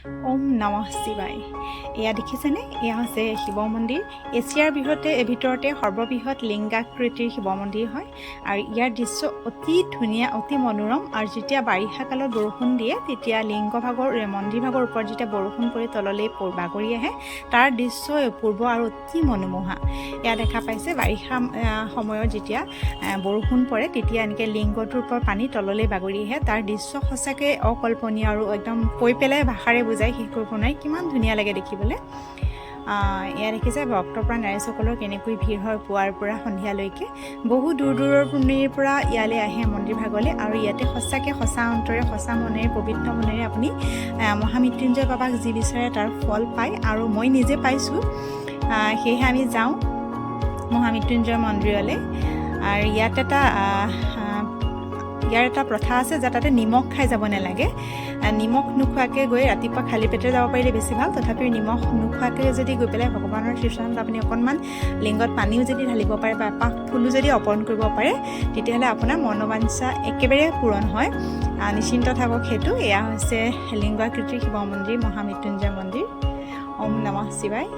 ওম নমঃ শিৱায়। এয়া দেখিছেনে? এয়া হৈছে শিৱ মন্দিৰ। এছিয়াৰ ভিতৰতে সৰ্ববৃহৎ লিংগাকৃতিৰ শিৱ মন্দিৰ হয় আৰু ইয়াৰ দৃশ্য অতি ধুনীয়া, অতি মনোৰম। আৰু যেতিয়া বাৰিষা কালত বৰষুণ দিয়ে, তেতিয়া লিংগভাগৰ মন্দিৰভাগৰ ওপৰত যেতিয়া বৰষুণ পৰি তললৈ বাগৰি আহে, তাৰ দৃশ্য অপূৰ্ব আৰু অতি মনোমোহা। এয়া দেখা পাইছে, বাৰিষা সময়ত যেতিয়া বৰষুণ পৰে, তেতিয়া এনেকৈ লিংগটোৰ ওপৰত পানী তললৈ বাগৰি আহে। তাৰ দৃশ্য সঁচাকৈ অকল্পনীয় আৰু একদম কৈ পেলাই ভাষাৰে বুজাই শেষ কৰিব নোৱাৰি, কিমান ধুনীয়া লাগে দেখিবলৈ। এয়া দেখিছে, ভক্তপ্ৰাণ ৰাইজসকলৰ কেনেকৈ ভিৰ হয় পুৱাৰ পৰা সন্ধিয়ালৈকে। বহু দূৰ দূৰণিৰ পৰা ইয়ালৈ আহে মন্দিৰ ভাগলৈ। আৰু ইয়াতে সঁচাকৈ সঁচা অন্তৰে, সঁচা মনেৰে, পবিত্ৰ মনেৰে আপুনি মহামৃত্যুঞ্জয় বাবাক যি বিচাৰে তাৰ ফল পায় আৰু মই নিজে পাইছোঁ। সেয়েহে আমি যাওঁ মহামৃত্যুঞ্জয় মন্দিৰলৈ। আৰু ইয়াত এটা আহ, আহ, ইয়াৰ এটা প্ৰথা আছে যে তাতে নিমখ খাই যাব নালাগে। নিমখ নোখোৱাকৈ গৈ ৰাতিপুৱা খালী পেটেৰে যাব পাৰিলে বেছি ভাল। তথাপিও নিমখ নোখোৱাকৈ যদি গৈ পেলাই ভগৱানৰ শ্ৰীচৰণত আপুনি অকণমান লিংগত পানীও যদি ঢালিব পাৰে বা এপাহ ফুলো যদি অৰ্পণ কৰিব পাৰে, তেতিয়াহ'লে আপোনাৰ মনোবাঞ্ছা একেবাৰে পূৰণ হয়। নিশ্চিন্ত থাকক সেইটো। এয়া হৈছে লিংগাকৃতিৰ শিৱ মন্দিৰ, মহামৃত্যুঞ্জয় মন্দিৰ। ওম নমঃ শিৱায়।